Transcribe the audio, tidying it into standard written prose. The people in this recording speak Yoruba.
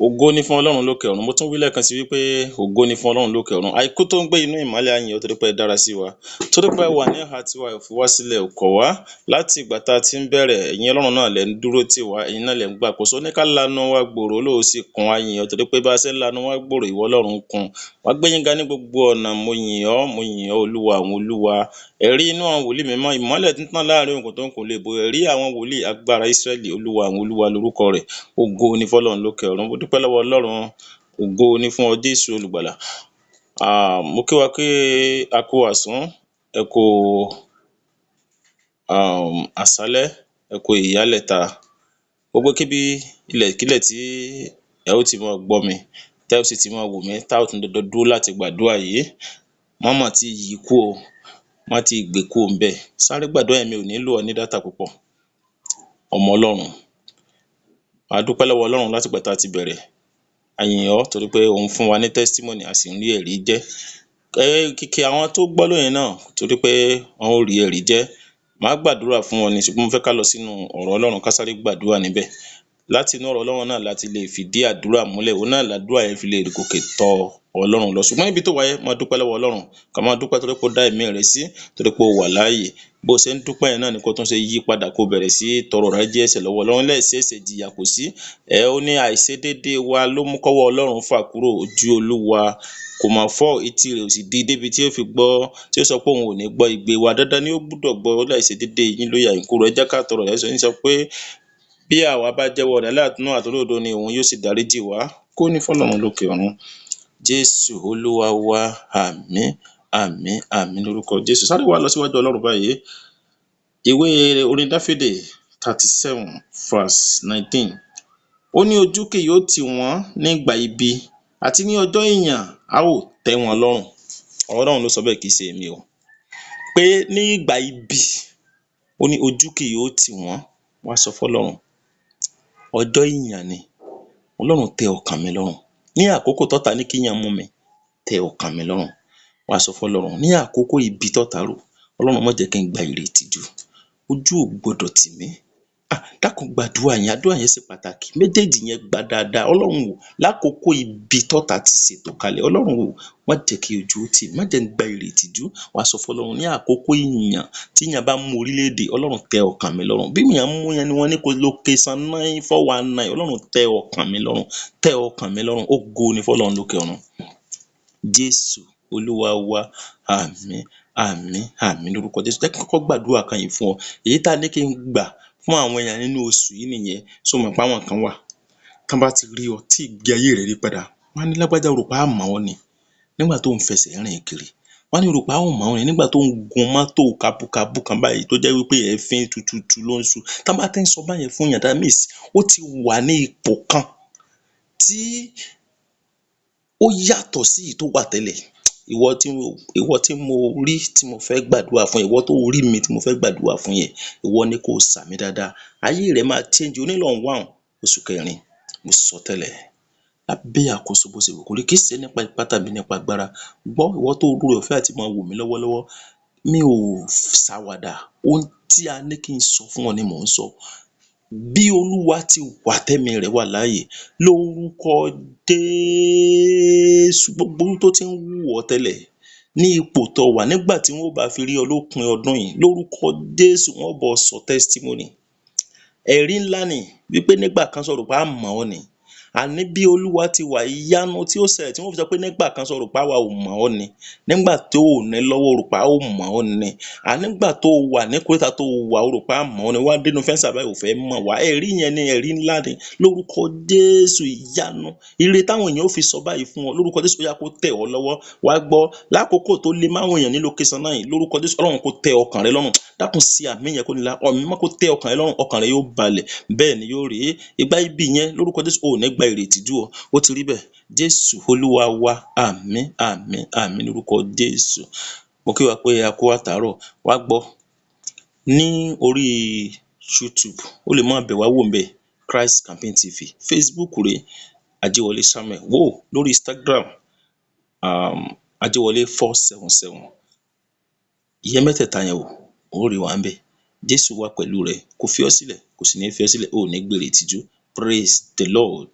Ògo ni fún Ọlọ́run lókè ọ̀run. Mo tún wí lẹ́ẹ̀kan sí wípé ògo ni fún Ọlọ́run lókè ọ̀run. Àìkú tó ń gbé inú ìmọ́lẹ̀, a yìn ọ́ torí pé ẹ dára sí wa. Torí pé ẹ wà ní ìhà tiwa, ẹ ò fi wá sílẹ̀, ò kọ̀ wá. Láti ìgbà tá a ti ń bẹ̀rẹ̀, ẹ̀yin Ọlọ́run náà lẹ̀ ń dúró tì wá, ẹ̀yin náà lẹ̀ ń gbàkóso. Ó ní ká lanu wa gbòòrò, ó lóun sì kún. A yìn ọ́ torí pé bá a ṣe ń lanu wa gbòòrò, ìwọ Ọlọ́run ń kún. Wá gbé yín ga ní gbogbo ọ̀nà, mo yìn ọ́, mo yìn ọ́, Olúwa àwọn olúwa. Ẹ̀rí inú àwọn wòlíì mímọ́, ìmọ́lẹ̀ tí ń tàn láàrin òkùnkùn tó ń kò lè bo. Ẹ̀rí àwọn wòlíì, agbára Ísírẹ́lì, Olúwa àwọn olúwa lorúkọ rẹ̀. Ògo ni fọ́lọ́run lókè ọ̀run. Mo dúpẹ́ lọ́wọ́ Ọlọ́run. Ògo ni fún ọ, Jésù olùgbàlà. Mo kí wa pé a kú àsán, ẹ kú àsálẹ́, ẹ kú ìyálẹ̀ta. Gbogbo kíbi ilẹ̀kílẹ̀ tí ẹ ó ti máa gbọ́ mi, tẹ́ ó sì ti máa wò mí, tá ó tún jọjọ dúró láti gbàdúrà yìí. Má mà tíì yí kúò, má tíì gbé kúò ńbẹ̀. Sáré gbàdúrà yẹn, mi ò nílò ọ ní data púpọ̀. Ọmọ Ọlọ́run. A dúpẹ́ lọ́wọ́ Ọlọ́run látìgbà tá a ti bẹ̀rẹ̀. A yìn ọ́ torí pé ò ń fún wa ní testimony, a sì ń rí ẹ̀rí jẹ́. Kìkì àwọn tó gbọ́ lónìí náà torí pé wọn ó rí ẹ̀rí jẹ́. Màá gbàdúrà fún wọn ni, ṣùgbọ́n mo fẹ́ ká lọ sínú ọ̀rọ̀ Ọlọ́run, ká sáré gbàdúrà níbẹ̀. Láti inú ọ̀rọ̀ Ọlọ́run náà láti lè fìdí àdúrà múlẹ̀, òun náà làdúrà yẹn fi lè gòkè tọ Ọlọ́run lọ. Ṣùgbọ́n níbi tó wà yẹn, máa dúpẹ́ lọ́wọ́ Ọlọ́run. Kàn máa dúpẹ́ torí pé ó dá ẹ̀mí rẹ sí, torí pé o wà láàyè. Bó ṣe ń dúpẹ́ yẹn náà ni kó tún ṣe yí padà, kó bẹ̀rẹ̀ sí í tọrọ ìdáríjì ẹ̀ṣẹ̀ lọ́wọ́ Ọlọ́run. Láìsí ẹ̀ṣẹ̀ ìjìyà kò sí. Ó ní àìṣedéédéé wa ló mú kọ́wọ́ Ọlọ́run fà kúrò. Ojú Olúwa kò mà fọ́, etí rẹ̀ ò sì di débi tí ó fi gbọ́, tí ó sọ pé òun ò ní gbọ́ igbe wa. Dandan ni ó gbúdọ̀ gbọ́ láìṣedéédéé yín ló yà yín kúrò. Ẹ jẹ́ ká tọrọ ìdáríjì ẹ̀ṣẹ̀. Ń sọ pé bí àwa bá jẹ́wọ́ rẹ̀, aláàánú àti olódodo ni òun yóò sì dáríjì wá. Kó ní fọ́lọ́run lókè ọ̀run. Jésù Olúwa wa, àmín, àmín, àmín lórúkọ Jésù. Sáré wá lọ síwájú Ọlọ́run báyìí. Ìwé orin Dáfídì 37 verse 19. Ó ní ojú kì yóò tì wọ́n nígbà ibi, àti ní ọjọ́ ìyàn a ó tẹ́ wọn lọ́rùn. Ọ̀rọ̀ Ọlọ́run ló sọ bẹ́ẹ̀, kì í ṣe èmi o. Pé ní ìgbà ibi, ó ní ojú kì yóò tì wọ́n. Wá sọ fọ́lọ́run. Ọjọ́ ìyàn ni. Ọlọ́run, tẹ́ ọkàn mi lọ́rùn. Ní àkókò tọ́tàá ní kíyàn mú mi, tẹ́ ọkàn mi lọ́rùn. Wá sọ fọ́lọ́run. Ní àkókò ibi tọ́tàá rò, Ọlọ́run, má jẹ́ kí n gba èrè ìtìjú. Ojú ò gbọdọ̀ tì mí. Dákun, gbàdúrà yẹn, àdúrà yẹn ṣe pàtàkì. Méjèèjì yẹn, gbà dáadáa. Ọlọ́run ò, lákòókò ibi tọ́tàá ti ṣètò kalẹ̀, Ọlọ́run ò, má jẹ́ kí ojú ó tì mí, má jẹ́ n gba èrè ìtìjú. Wá sọ fọ́lọ́run ní àkókò ìyàn, tí ìyàn bá mú orílẹ̀-èdè, Ọlọ́run, tẹ́ ọkàn mi lọ́rùn. Bí ìyàn mú yẹn ni wọ́n ní kó location 9419, Ọlọ́run, tẹ́ ọkàn mi lọ́rùn, tẹ́ ọkàn mi lọ́rùn. Ògo ni fọ́lọ́run lókè ọ̀run. Jésù Olúwa wa, àmín, àmín, àmín lórúkọ Jésù. Jẹ́ kí n kọ́kọ́ gbàdúrà kan yìí fún ọ. Èyí tá a ní kí n gbà fún àwọn èèyàn nínú oṣù yìí nìyẹn. Ṣó mọ̀ pé àwọn kan wà? Tán bá ti rí ọ tí ìgbé ayé rẹ yí padà, wọ́n á ní lágbájá, o rò pé a mọ̀ ọ́ ni nígbà tó ń fẹsẹ̀ rìn kiri. Wọ́n á ní o rò pé a ò mọ̀ ọ́ ni nígbà tó ń gun mọ́tò kabúkabú kan báyìí tó jẹ́ wípé èéfín tututu ló ń sun. Tán bá ti ń sọ báyẹn fún yàn, that means ó ti wà ní ipò kan tí ó yàtọ̀ sí èyí tó wà tẹ́lẹ̀. Ìwọ tí mo rí tí mo fẹ́ gbàdúrà fún, ìwọ tó rí mi tí mo fẹ́ gbàdúrà fún yẹn, ìwọ ni kó o ṣàmín dáadáa. Ayé rẹ máa change. Onílọ̀ one oṣù kẹrin, mo sọ tẹ́lẹ̀ lábẹ́ àkóso bó ṣe wù kó rí, kì í ṣe nípa ipá tàbí nípa agbára. Gbọ́, ìwọ tó lóore ọ̀fẹ́ àti máa wò mí lọ́wọ́lọ́wọ́, mi ò ṣàwàdà. Ohun tí a ní kí n sọ fún ọ ni mò ń sọ. Bí Olúwa ti wà tẹ́mìí rẹ̀ wà láàyè, lórúkọ Jésù, gbogbo ohun tó ti ń wù ọ́ tẹ́lẹ̀ ní ipò tó wà nígbà tí wọ́n bá fi rí ọ lópin ọdún yìí, lórúkọ Jésù, wọ́n bọ̀ sọ testimony. Ẹ̀rí ńlá ni wípé nígbà kan sọ̀rọ̀ pé a mọ̀ ọ́ ni. Àní bí Olúwa ti wà, ìyanu tí ó ṣẹlẹ̀ tí wọ́n fi sọ pé nígbà kan sọ̀rọ̀ pé àwa ò mọ̀ ọ́ ni. Nígbà tó ò ní lọ́wọ́, o rò pé a ò mọ̀ ọ́ ni. Àní nígbà tó wà ní kòríta tó wà, o rò pé a mọ̀ ọ́ ni. Wá dénú fẹ́ńsà báyìí, ò fẹ́ mọ̀ wá. Ẹ̀rí yẹn ni ẹ̀rí ńlá ni. Lórúkọ Jésù, ìyanu. Ire táwọn èèyàn ó fi sọ báyìí fún ọ. Lórúkọ Jésù, ó yá kó tẹ̀ ọ́ lọ́wọ́. Wá gbọ́, lákòókò tó le máwọn èèyàn ní location náà yìí, lórúkọ Jésù, Ọlọ́run kó tẹ́ ọkàn rẹ lọ́rùn. Dákun, sí àmín yẹn kó nílá. Ọ̀mí mímọ́ kó tẹ́ ọkàn rẹ lọ́rùn, ọkàn rẹ yóò balẹ̀. Bẹ́ẹ̀ ni yóò rí. Ìgbà ibi yẹn, lórúkọ Jésù, o ò ní gba èrè ìtìjú o. Ó ti rí bẹ́ẹ̀. Jésù Olúwa wa, àmín, àmín, àmín lórúkọ Jésù. Mo kí wa pé a kú àtàárọ̀. Wá gbọ́, ní orí YouTube, o lè máa bẹ̀ wá wò ńbẹ̀, Christ Campaign TV. Facebook rèé, Ajíwọlé Samuel. Wò lórí Instagram, Ajíwọlé 477. Ìyẹn mẹ́tẹ̀ẹ̀ta yẹn wò, ó rí wa ńbẹ̀. Jésù wà pẹ̀lú rẹ, kò fi ọ́ sílẹ̀, kò sì ní fi ọ́ sílẹ̀, o ò ní gbèrè ìtìjú. Praise the Lord.